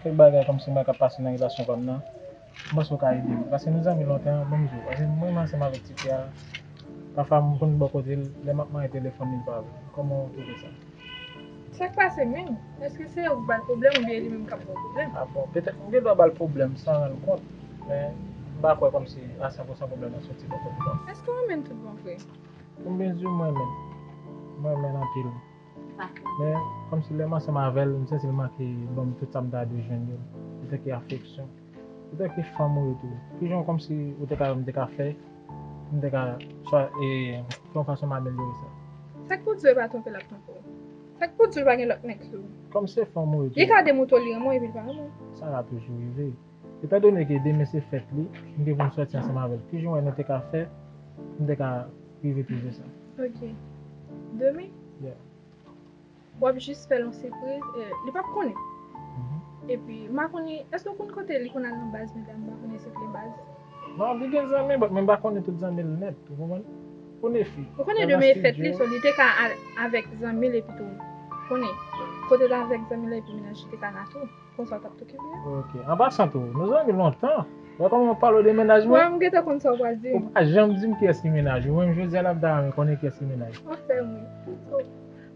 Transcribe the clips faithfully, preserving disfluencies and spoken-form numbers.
Kèk bagay kòmsi mwen k ap pase nan relasyon pa m nan, m panse w ka ede m. Paske nou zanmi lontan, ban m di w. Paske mwen menm ansanm avèk ti fi a, pafwa m konn bò kote l, lè m ap mare telefòn li, li pa vle. Kòman w twouve sa? Sa k pase menm? Èske se ou k ba l pwoblèm oubyen li menm k ap ba w pwoblèm? A bon, petèt m gen dwa ba l pwoblèm san rann kont, men m pa kwè kòmsi a san pou san pwoblèm nan soti bò kote pa m. Èske w renmen l tout bon vre? Pou m byen di w, mwen renmen l. Mwen renmen l anpil. Men, kòmsi lè m ansanm avè l, m santi l manke ban m tout sa m ta dwe jwenn yo. Antanke afeksyon. Antanke fanm ou ye tou. Kijan kòmsi ou te ka, m te ka fè, m te ka swa, e, fè yon fason m amelyore sa. Sa k pou di w e pa twonpe l ap twonpe w? Sa k pou di w pa gen lòt nèg sou ou? Kòm se fanm ou ye tou. Li ka di m ou tou li renmen w epi l pa renmen w. Sa ka toujou rive. Etandone ke demen se fèt li, m gen pou m sòti ansanm avè l. Kijan w wè nou te ka fè, m te ka rive twouve sa? Ok. Demen? Yeah. W ap jis fè l yon sipriz, e, li p ap konnen. Mhm. Epi, m pa konnen, èske w konn kote li konn al nan baz medam, m pa konnen si se baz. Non, li gen zanmi, but mwen m pa konnen tout zanmi l nèt, ou konprann? Konnen fi. Ou konnen demen e fèt li, so li te ka al avèk zanmi l epi tou. Konnen, kote l avèk zanmi l epi mennaj li te ka la tou. Konsa w t ap toke m ye? Ok. An pasan tou, nou zanmi lontan. Wè kòman w pale w de mennaj mwen? Wè, m gentan konn sa w pral di m. Ou pa janm di m kiyès ki mennaj ou. Mwen menm jodi a la m ta renmen konnen kiyès ki mennaj ou. Anfen, wi. So,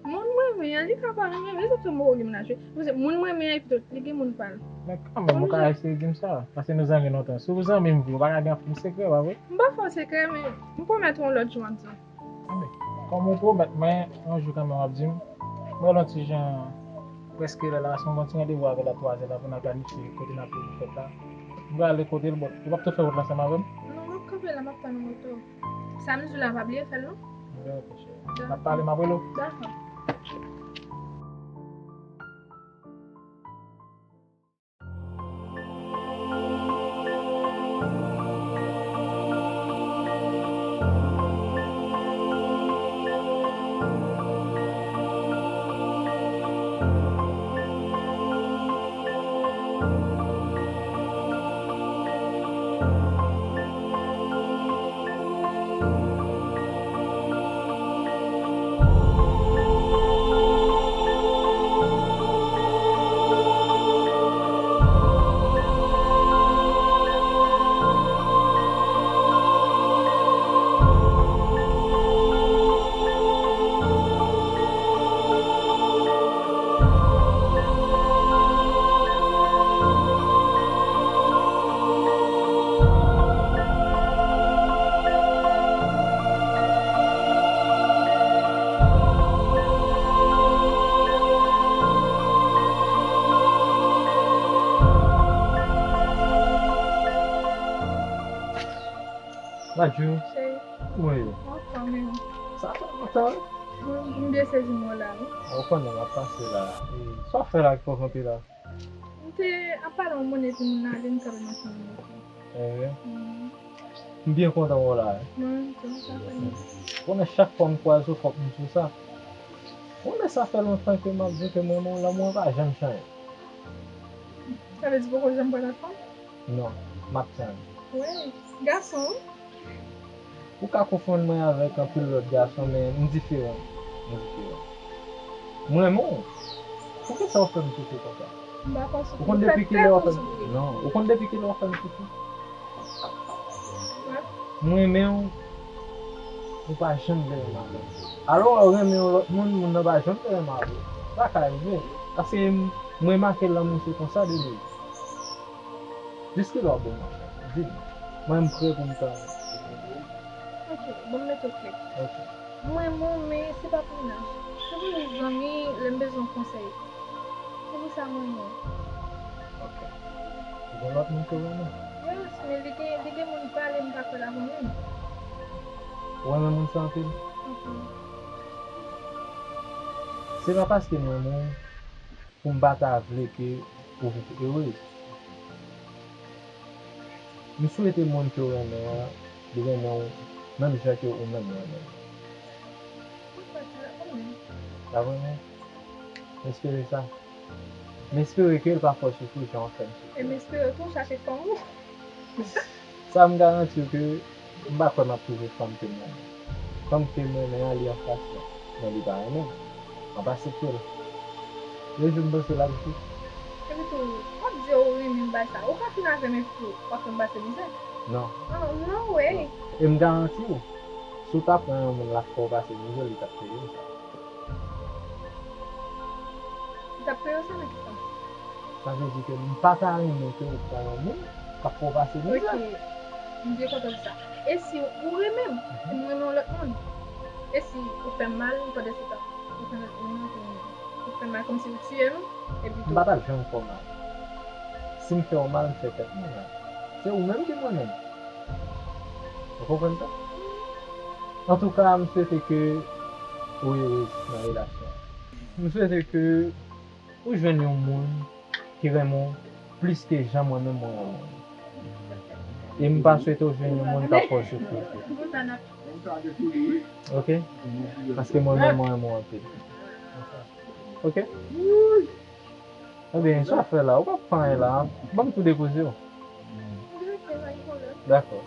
moun mwen renmen an, li ka pa renmen m. E sa k fè m poko gen mennaj wi. Paske moun mwen renmen an, epi tou, li gen moun pa l. Men kanmenm, ou ka eseye di m sa. Paske nou zanmi lontan. Si w zanmi m vre, ou pa ka gen anpil sekrè, pa vre? M pa fè w sekrè, men m pwomèt ou yon lòt jou m ap di w. Anben, kòm ou pwomèt mwen, yon jou kanmenm w ap di m. Mwen wè l yon ti jan prèske lè la, paske m gen yon ti randevou avè l a twazè la pou n al planifye kote n ap fèt la. M prale kote l, bon, ou p ap tou fè wout la ansanm avè m? Non, m ap kanpe la, m ap tann ou oto. Sa m di w la, pa bliye fè l non. Oke, cheri. N ap pale, m ap rele w. Dakò. Madjou. Cheri. Mwen yo. Anfòm, e ou? Sa fè lontan. Mwen, m byen sezi m wè w la, wi. Ou konnen m ap pase la. E, sa w ap fè la ki fè w kanpe la? M te ap pale yon moun epi moun nan ale, m kanpe m ap tann ou. Enben. Mm. M byen kontan wè w la, wi. Mwen menm tou, sa fè m. Konnen chak fwa m kwaze w, fòk m di w sa. Konnen sa fè lontan ke m ap di w ke mwen, mwen, lanmou an pa janm chanje. Sa vle di poko janm pran lòt fanm? Non, m ap tann. Wi, gason wi. Ou ka konfonn mwen avèk anpil lòt gason, men m diferan. M diferan. M renmen w. Poukisa w fè m soufri konsa? M pa fè w soufri. Ou konn depi kilè w ap fè m soufri? Non, ou konn depi kilè w ap fè m soufri? Mwen renmen w, ou pa janm vle renmen avè m. Alò, w renmen yon lòt moun, moun nan pa janm vle renmen avè w. Sa ka rive. Paske m, m remake lanmou se konsa li ye. Jiskilè w ap ban m manti? Di m. Mwen, m prè pou m tann ou. Ok, ban m mete w klè. Ok. Mwen renmen w, men se pa pou mennaj. Se pou nou zanmi, lè m bezwen konsèy. Se pou sa mwen renmen w. Ok. Ou gen lòt moun ke w renmen? Yes, men li gen, li gen moun pa li, m pa kwè l avè w menm. Ou renmen moun sa anpil? Anpil. Se pa paske m renmen w pou m pa ta vle ke ou erez. M swete moun ke w renmen an, li renmen w menm jan ke ou menm ou renmen l. Ou kwè sa, ou menm? L ap renmen w? M espere sa. M espere ke l pa fè w soufri jan w fè m soufri. E m espere tou w chache fanm ou. Sa m garanti w ke m pa kwè m ap twouve fanm ke m renmen. Fanm ke m renmen an, li anfas mwen, men li pa renmen m. M ap aksepte l. Yon jou m panse l ap jou. Epi tou, w ap Di yo ou renmen m bay sa. Ou ka fin avè m epi tou, w ap fè m pase mizè. Non. Oh, no way. E m garanti w, si w ta pran yon moun l ap fè w pase mizè, li t ap peye w sa. Li t ap peye w sa nan ki sans? Sa vle di ke m pa ta renmen ke w pran yon moun k ap fè w pase mizè. Ok. M byen kontan di sa. E si ou renmen m, e m renmen yon lòt moun? E si ou fè m mal, pandan se tan, ou fè m mal, ou fè m mal kòmsi ou tiye m, epi tou. M pa t ap janm fè w mal. Si m fè w mal, m fè tèt mwen mal. Se ou menm ki m renmen. Ou konprann sa? Antouka, m swete ke ou erez nan relasyon an. M swete ke ou jwenn yon moun ki renmen w plis ke jan mwen menm mwen renmen w. E m pa swete w jwenn yon moun k ap fè w soufri. Ok? Paske mwen menm mwen renmen w anpil. Ok? Ebyen, sa w ap fè la, ou p ap fè anyen la. Ban m tou depoze w. Dakò.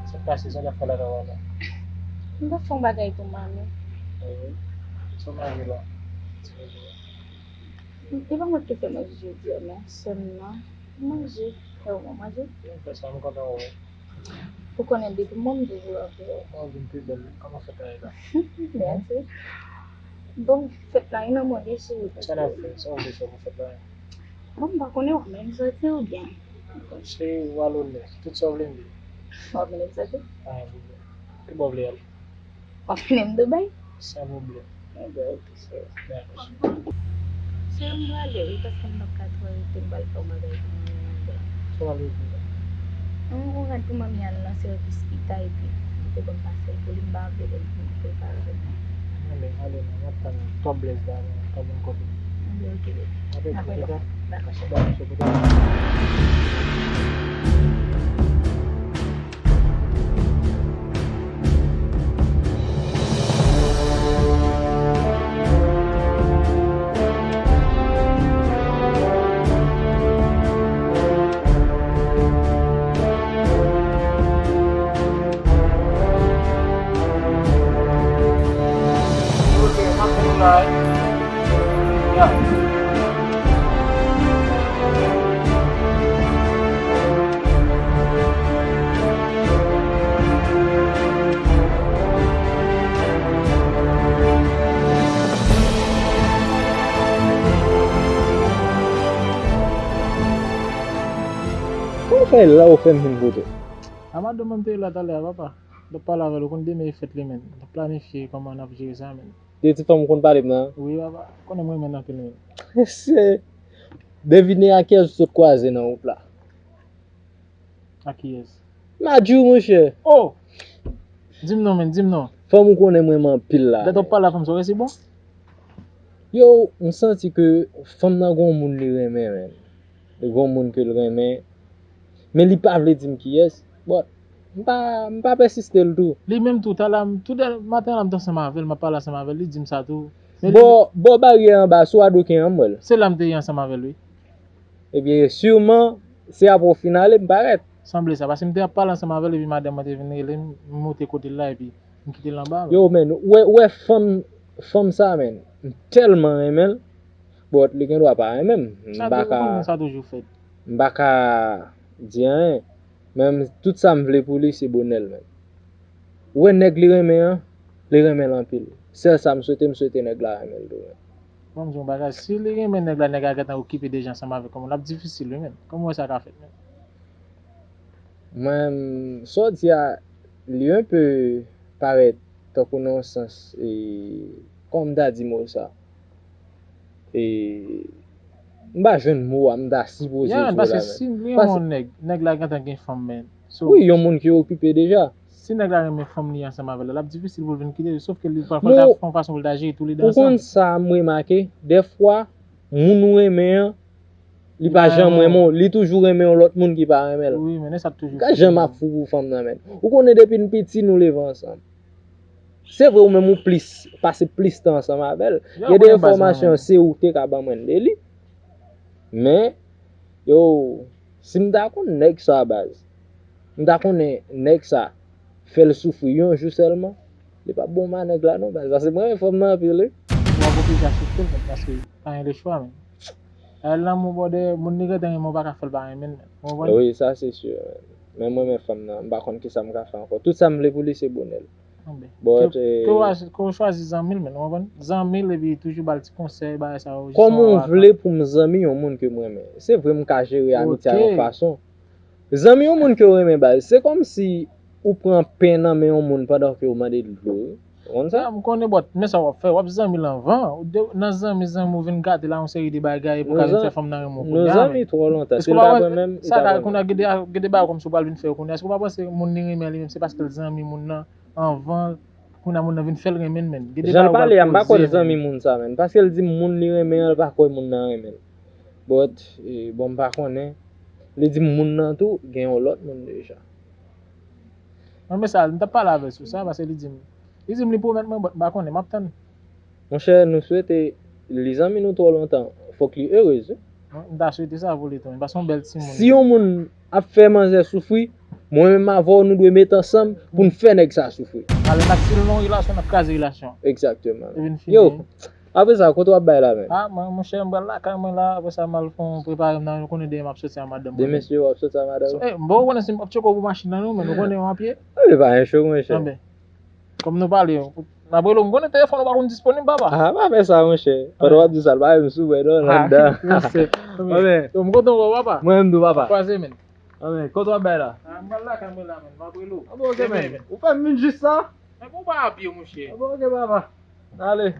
Sa k pase, sa n ap fè la nan wala? M t ap fè yon bagay pou mami. Wi. Sa w manje la? E pa mwen ki te fè manje jodi a, non. Sè m nan. Manje. E ou, ou manje? Mwen fè sa, m kontan wè w. Ou konnen depi mwen m toujou avè w. Mwen vin pi bèl. Kòman fèt la ye la? Mèsi. Bon, fèt la, e nan mwen, byen sou. Sa n ap fè? Sa w vle fè pou fèt la? Bon, m pa konnen, w ap mennen m soti oubyen? Se w al onè. Tout sa w vle m di. W ap mennen m soti? Pa gen pwoblèm. Ki bò w vle al? W ap mennen m Dubai? San pwoblèm. Ebyen, ok, cheri. Dakò, cheri. Cheri, m prale, wi, paske m p ap ka twò rete, m pral fè yon bagay pou mwen menm anndan. Sa w al regle la? Yon, yon rad pou manmi al nan sèvis pita, epi li te ban m pasèl pou li, m pa antre pou l vin prepare pou mwen. Anben, ale non, m ap tann ou. Twòp blèz la, non, pa bon kote. Anben, ok, baby. Apre tou, dakò. Dakò, cheri. Dakò, cheri. Kòman fè la ou fè m vin kote? A madanm mwen m te ye la talè a, papa. L ap pale avè l, ou konn demen e fèt li menm. L ap planifye kòman n ap jere sa menm. De ti fanm ou konn pale m nan? Wi, papa. Konnen m renmen l anpil menm. Se devine a kiyès ou sot kwaze nan wout la? A kiyès? M a di w, monchè. Oh! Di m non, menn, di m non. Fanm ou konnen m renmen anpil la. Lè t ap pale a fanm sa, w wè se bon? Yo, m santi ke fanm nan gon moun li renmen, menn. Li gon moun ke l renmen. Men li pa vle di m kiyès. But, m pa, m pa pèsiste l tou. Li menm tou, talè a, m, tou de, maten la, m te ansanm avè l, m ap pale ansanm avè l, li di m sa tou. Men li, Bò, bò baryè anba, sou Adoken an, m wè l. Se la m te ye ansanm avè l, wi. Ebyen, siman, se apre w fin ale, m parèt. Sanble sa, paske m te ap pale ansanm avè l, epi madanm mwen te vin rele m, m moute kote l la, epi m kite l anba. Yo, men, ou wè, ou wè fanm, fanm sa, men, m tèlman renmen l, but li gen dwa pa renmen m. M Sa pa tou, ka, ou konn sa toujou fèt. m pa ka di anyen. Men m, tout sa m vle pou li, se bonè l, men. Ou wè nèg li renmen an, li renmen l anpil. Sèl sa m swete, m swete nèg la renmen l tou, men. Bon, m di yon bagay, si li renmen nèg la, nèg la gentan okipe deja ansanm avèk yon moun, l ap difisil, wi, men. Kòman w wè sa ka fèt, men? Mwen, sa w di a, li un peu parèt tankou nan yon sans, e, kòman m ta di mo sa? E, m pa jwenn mo a, m ta sipoze Yeah, di w paske la, men. Si li Pas- renmen yon nèg, nèg la gentan gen fanm, men. So, Wi, yon moun ki okipe deja. Si nèg la renmen fanm li ansanm avè l, l ap difisil pou l vin kite li, sof ke li pral Mon- fè yon fason pou l ta jere tou li de Ou konn ansanm. Sa m remake, dèfwa, moun ou renmen an, li pa Yeah. Janm renmen w, li toujou renmen yon lòt moun ki pa renmen l. Wi, men e sa toujou. Gad jan m ap fou pou fanm nan, men. Ou konnen depi n piti, nou leve ansanm. Se vre, ou menm ou plis, pase plis tan ansanm avè l. Yeah, Gen de mwen baz mwen enfòmasyon, menm. Se ou te ka ban mwen de li. Men, yo, si m ta konn nèg sa, baz, m ta konnen nèg sa fè l soufri yon jou sèlman, li p ap bon ba nèg la non, baz. Paske mwen renmen fanm nan anpil, wi. W ap oblije aksepte l, men, paske pa gen lechwa, men. Lè lanmou bò dèyè, moun li gentan renmen w pa ka fè l pa renmen l, men. Ou konprann? Wi, sa se si, men. Men mwen renmen fanm nan, m pa konn kisa m ka fè ankò. Tout sa m vle pou li, se bonè l. Anben. But, Ke, eh, ke w a- ke w chwazi zanmi l, men, ou konprann? Zanmi l, epi toujou ba l ti konsèy, bagay sa yo, Kòman jisman w w a- vle pou m zanmi yon moun ke m renmen? Se vre, m ka jere amitye a yon Ok. fason. Zanmi yon moun ke w renmen, baz, se kòmsi ou pran pen nan men yon moun pandan ke w mande l dlo, wi. Ou konn sa? Ya, m konnen, but, men sa w ap fè, w ap zanmi l anvan. Ou de- nan zanmi, zanmi, ou vin gate la yon seri de bagay pou Nou ka vin zan- fè fanm nan renmen w Nou kounye a, zanmi men. Twò lontan. Èske Se w pa la wè, mwen menm, li sa ta ka, renmen. Kounye a, gen de, gen de bagay kòmsi w pral vin fè yo kounye a. Èske w pa panse moun li renmen li menm, se paske l zanmi moun nan anvan, kounye a moun nan vin fè l renmen l, men. Gen de Jan l bagay w pale a, m pa pral kwè l poze, zanmi men. Moun sa, men. Paske l di m moun li renmen an, l pa kwè moun nan renmen l. But, eh, bon, m pa konnen. Li di m moun nan tou, gen yon lòt moun deja. Mwen, men sa, m t ap pale avè l sou sa, paske li di m, li di m li pwomèt mwen, but m pa konnen, m ap tann. Monchè, nou swete li zanmi nou twò lontan. Fòk li erez, wi. Mwen, m ta swete sa pou li tou, men, paske yon bèl timoun. Si yon moun ap fè manzè soufri, mwen menm avè w, nou dwe met ansanm pou n fè nèg sa soufri. Alò, n ap si l nan yon relasyon, n ap kraze relasyon. Egzakteman. Li vin fini. Yo, apre sa, kote w ap bay la, men? Ah, mwen, monchè, m pral lakay mwen la, apre sa, m al fè yon prepare m nan, ou konnen demen m ap soti a madanm mwen. Demen, si w ap soti a madanm. So, eh, bon, ou konnen si m ap tcheke w pou machin nan, non, men ou konnen m a pye. Wi, pa gen cho, monchè. Anben, kòm nou pale, n ap rele w, m konnen telefòn ou pa konn disponib, papa. Ah, pa fè sa, monchè. Pandan w ap di sa, l pa menm sou bwè, non, nan anndan. Anben, yo, m kontan wè w, papa. Mwen menm tou, papa. Kwaze, men. Anben, kote w ap bay la? Ah, m pral lakay mwen la, men. M ap rele w. Ah, bon, ok, men. Ou fè m vin jis sa? Men pou w pa apiye, monchè. Ah, bon, ok, papa. Ale.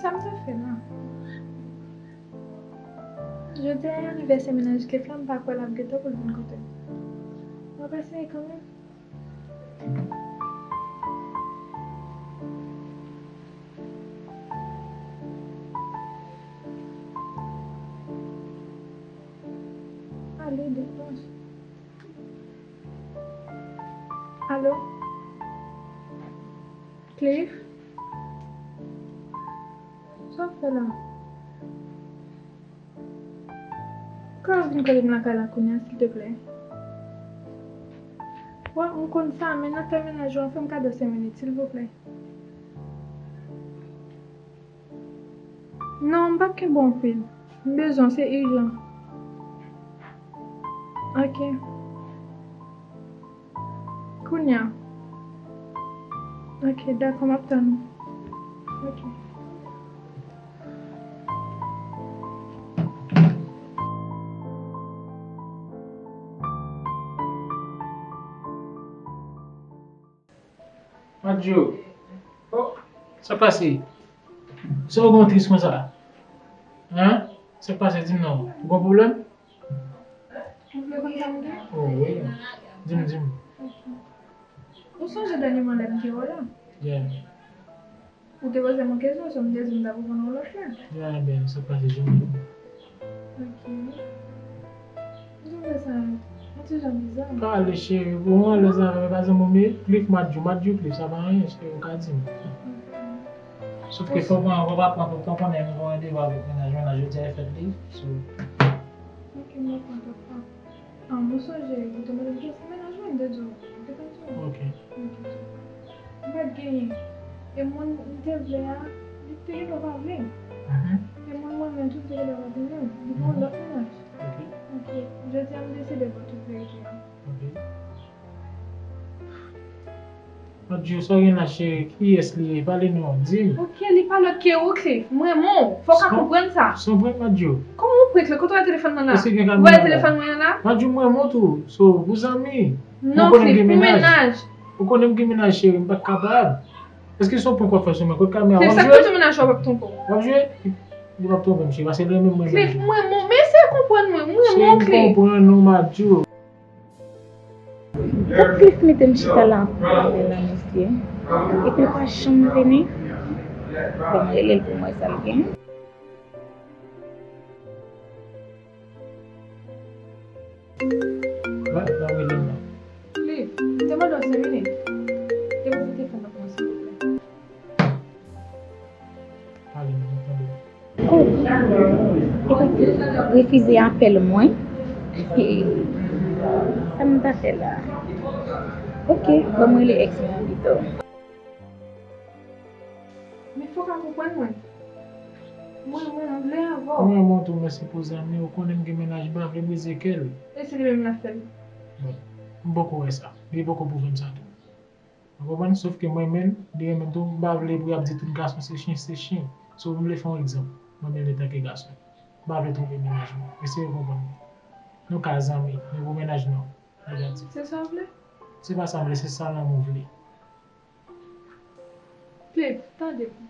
Sa m t ap fè la? Jodi a e anivèsè mennaj Kefla, m pa kwè l ap gentan pou l vin kote m. M ap eseye kanmenm. Ale, depans. Alo? Cliff? Sa w ap fè la? Ou ka vin kote m lakay la kounye a, silteplè? Wè, m konn sa, men nan tan mennaj ou an, fè m kado senk minit, silvouplè. Non, m p ap kenbe w anpil. M bezwen w, se ijan. Ok. Kounye a. Ok, dakò, m ap tann ou. Ok. Madjo. Oh, sa k pase? Sa w gen w tris konsa? Hein? Sa k pase? Di m non. Ou gen pwoblèm? Ou vle konn sa m gen? Oh, wi. Di m, di m. Ok. Ou sonje dènyèman lè m te wè w la? Yeah. Ou te poze m yon kesyon, so m te di m t ap reponn yon lòt lè. Yeah, ben, sa k pase, di m. Ok. Ou sanble sa yon ti jan biza. Pale, cheri, ou alèz avè m, e pa zanmi w m ye? Cliff, Madjo, Madjo, Cliff, sa pa anyen, cheri, ou ka di m. Ok. Sof ke fò w pran, fò w pa pran, fò w konnen nou gen yon randevou avèk mennaj mwen la, jodi a e fèt li. So. Ok, m ap pran, m ap pran. Ah, mwen sonje, ou te mande m kesyon mennaj mwen, m te di w, m te konn di w. Ok. Ok, so, m pa t genyen. E moun m te vle a, li te gentan pa vle m. Mhm. E moun mwen renmen tou, li te gentan pa vle m. Li gen yon lòt mennaj. Ok. Ok, jodi a m deside ba w tout verite a. Ok. Madjo, sa w gen la, cheri? Kiyès li ye? Pale non, di m. Ok, li pa lòt ke ou, Cliff. M renmen w. Fò w ka konprann sa. Se yon prank, Madjo. Kòman yon prank la? Kote w wè telefòn mwen la? Èske gen kamera la? Ou wè telefòn mwen la? Madjo, m renmen w tou. So, pou zanmi. Non, Cliff, pou mennaj. Ou konnen m gen mennaj, cheri, m pa t kapab. Èske se yon prank w ap fè sou mwen? Kote kamera? Cliff, sa k fè tou mennaj ou ap twonpe w? W ap jwe? Li p ap twonpe m, cheri, paske li renmen m, mwen renmen l. Cliff, m renmen w, men eseye konprann mwen. M renmen w, Cliff. Cheri, m konprann ou, Madjo. Fòk Cliff mete m chita la anpil ane, mesye. Epi l pa janm vini. Bon, m rele l pou m wè sa l gen. Cliff, m te mande w senk minit. Depoze telefòn nan pou mwen, silvouplè. Pale, m ap tande w. Oh, epa Cliff refize apèl mwen. Sa m ta fè la? Ok, ban m rele ex mwen pito. Men fò w ka konprann mwen. Mwen, mwen, m vle avè w. Mwen, mwen tou, mèsi pou zanmi. Ou konnen m gen mennaj, m pa vle brize kè l. E se li menm l ap fè l. Bon, m poko wè sa. Li poko pwouve m sa tou. Ou konprann? Sof ke mwen menm, li renmen m tou, m pa vle pou y ap di tout gason se chen, se chen. So, m vle fè yon egzanp. Mwen menm, antanke gason, m pa vle twonpe mennaj mwen. Eseye konprann mwen. Nou ka zanmi, men pou mennaj, non. Negatif. Se sa w vle? Se pa sa m vle, se sa lanmou vle. Cliff, tande m.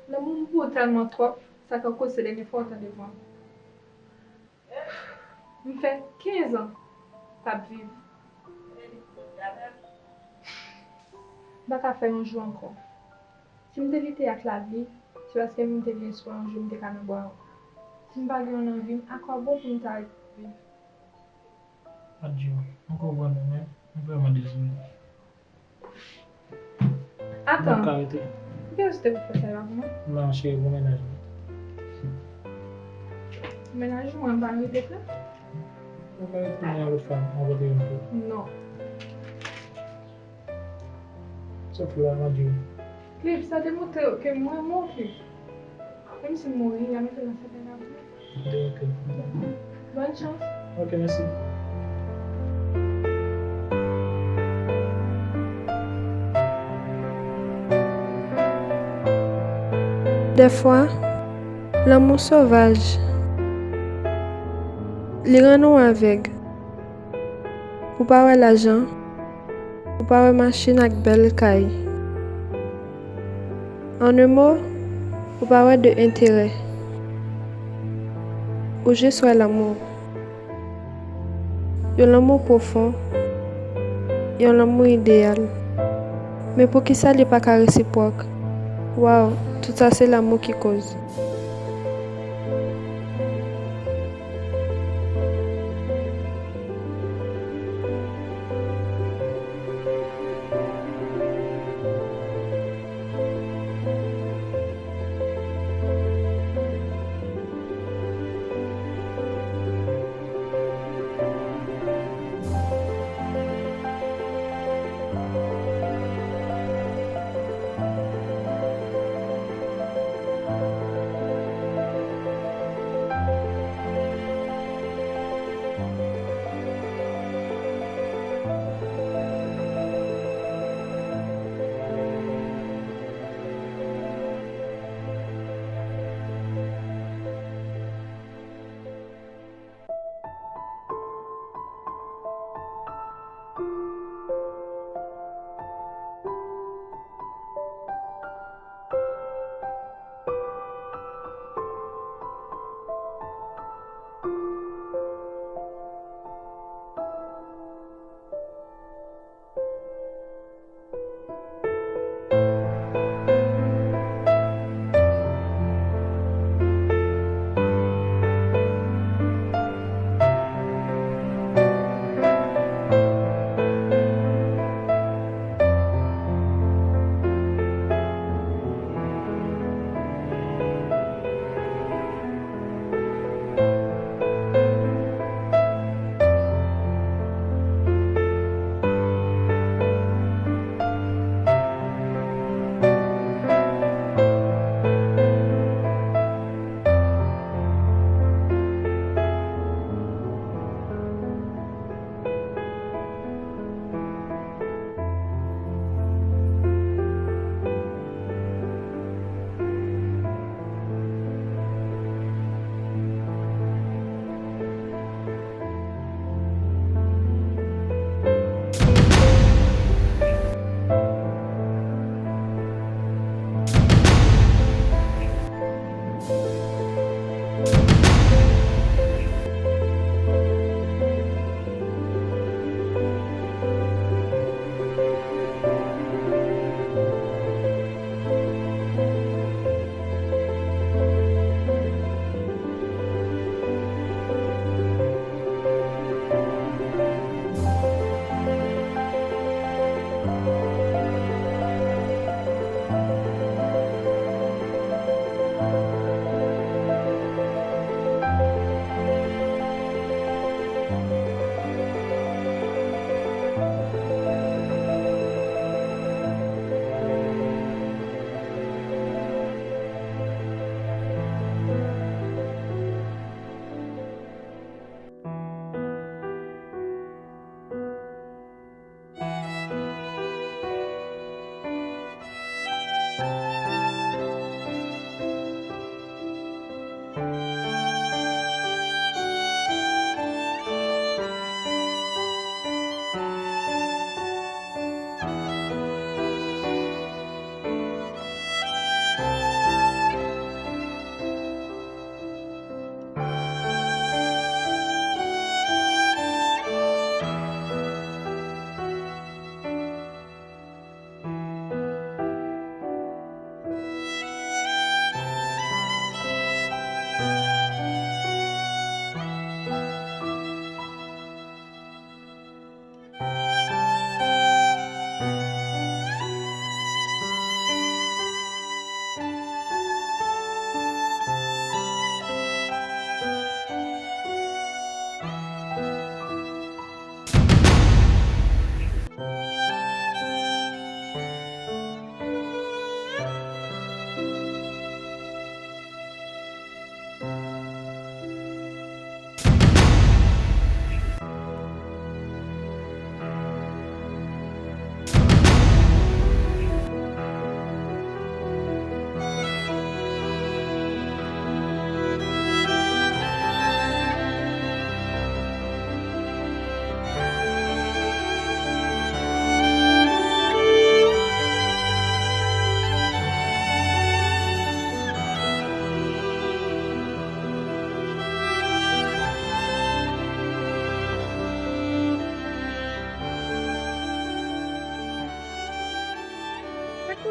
Lanmou m pou ou tèlman twòp, sa ka koz se dènye fwa w tande vwa m. M fè kenz an k ap viv. M pa ka fè yon jou ankò. Si m te lite ak lavi, se paske m te gen espwa yon jou m te ka nan bra w. Si m pa gen w nan vi m, akwabon pou m ta viv? Adye, m konprann ou, men m vrèman dezole. Atan. M ap ka rete. Poukisa w te pou fè sa yo ak mwen? Non, cheri, pou mennaj mwen. Mennaj ou, mwen pa rete frè? Ou merite yon lòt fanm, mwen pote youn tou. Non. Sa w fè la, Madye? Cliff, sa demontre ke mwen renmen w, Cliff. Menm si m mouri, y a mete nan sèten lavi. Ok, ok. Bòn chans. Ok, mèsi. Dèfwa, lanmou sovaj, li rann ou avèg. Ou pa wè lajan, ou pa wè machin ak bèl kay. En un mot, ou pa wè de enterè. Ou jis wè lanmou. Yon lanmou pwofon, yon lanmou ideyal. Men poukisa li pa ka resipwòk? Waw, tout sa se lanmou ki koz.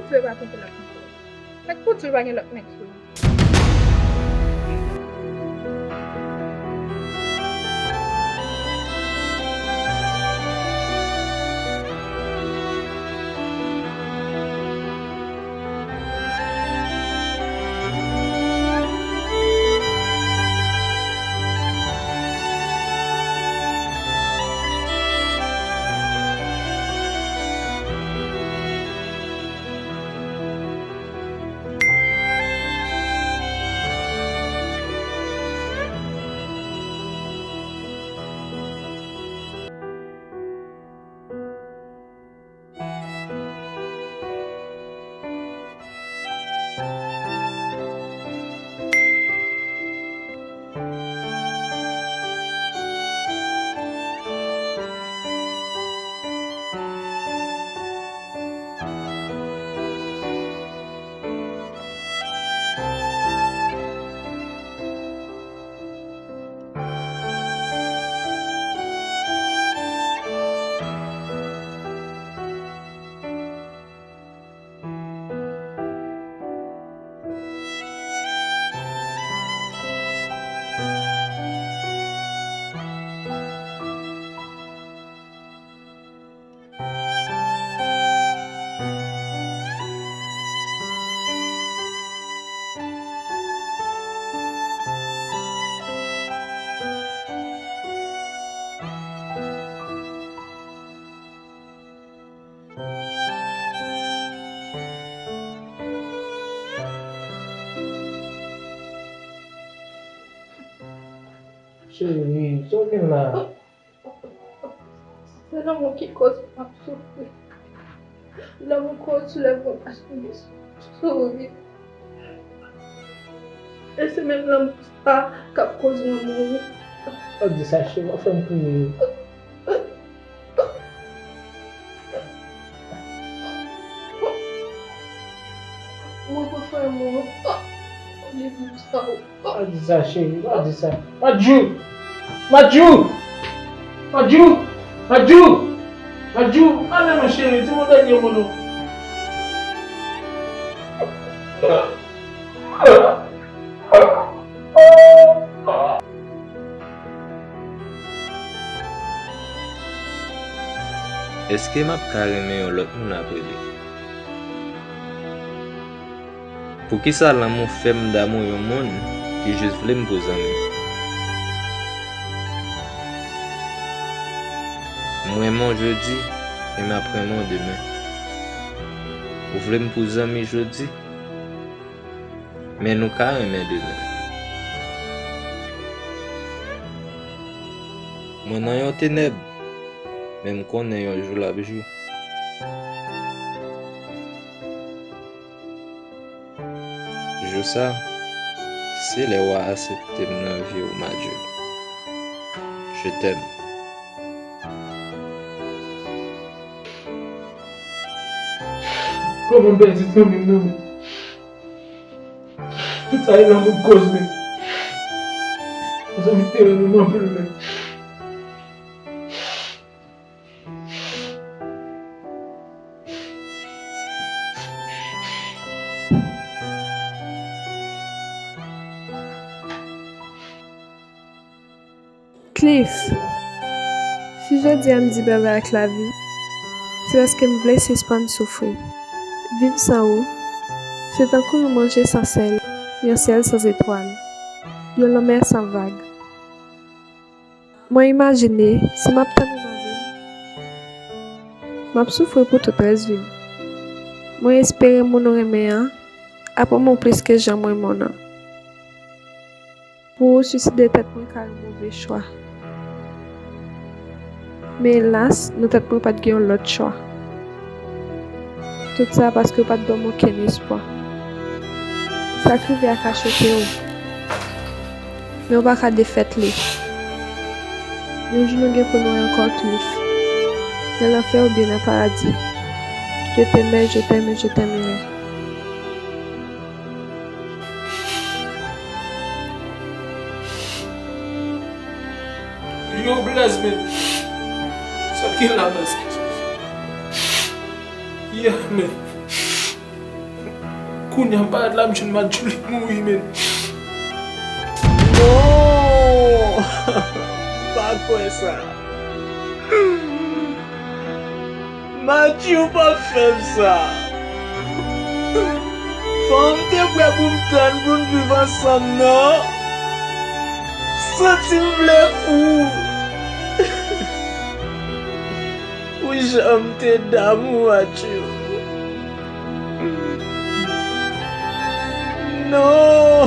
Bondye pa twonpe l ankò. Fèk pou di l pa gen lòt nèg sou li. Cheri, sa w gen la? Se lanmou ki koz m ap soufri. Lanmou koz lè mwen pa souri. E se menm lanmou sa k ap koz mwen mouri. Pa di sa, cheri, w ap fè m kriye. Mwen pa fè mwen. Li di sa. Pa di sa, cheri, pa di sa. Madjou! Madjou! Madjou! Madjou! Madjou! Ale non, cheri, di m yon dènye mo non. Èske m ap ka renmen yon lòt moun apre li? Poukisa lanmou fè m damou yon moun ki jis vle m pou zanmi? M renmen w jodi, e m ap renmen w demen. Ou vle m pou zanmi jodi, men nou ka renmen demen. Mwen nan yon tenèb, men m konnen yon jou l ap jou. Jou sa, se lè w a aksepte m nan vi w, Madjou. Je t'aime. Kòman m pèdi zanmi m nan men? Tout sa e lanmou k koz li. Zanmi te renmen m anpil men. Cliff, si jodi a m di babay ak lavi, se paske m vle sispann soufri. Viv san ou, se tankou yon manje san sèl, yon syèl san zetwal, yon lanmè san vag. Mwen imajine si m ap tann ou nan vi m, m ap soufri pou tout rès vi m. Mwen espere moun ou renmen an ap renmen w plis ke jan m renmen w nan. Pou ou, swiside tèt mwen ka yon move chwa. Men elas, nan tèt mwen pa t gen yon lòt chwa. Tout sa paske w pa t ban m okenn espwa. Sa k rive a ka choke w, men w pa ka defèt li. Yon jou nou gen pou nou wè ankò, Cliff. Nan lanfè oubyen nan paradi. Je t'aimais, je t'aime et je t'aimerai. Yo, Blaze, men. Sa ki la, Blaze? Yeah, men. Kounye a m parèt la, m jwenn Matthew li mouri, men. Non! M pa kwè sa. Matthew p ap fè m sa. Fò m te prè pou m tann pou n viv ansanm, non. Santi m vle fou. Pou jan m te damou Matthew. Non!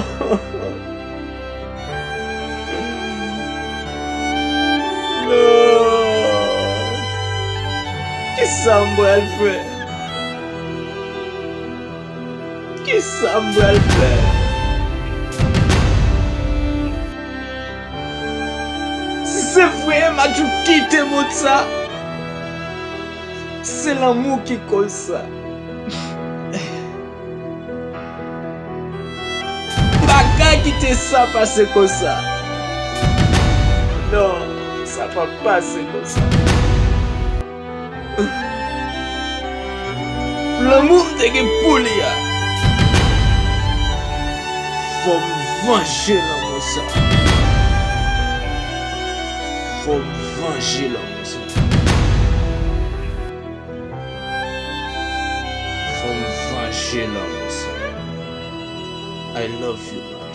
Non! Kisa m pral fè? Kisa m pral fè? Si se vre, Matthew kite mond sa. Se lanmou ki koz sa. M pa ka kite sa pase konsa. Non, sa p ap pase konsa. Lanmou m te gen pou li a. Fò m vanje lanmou sa. Fò m vanje lanmou sa. Fò m vanje lanmou sa. I love you, man.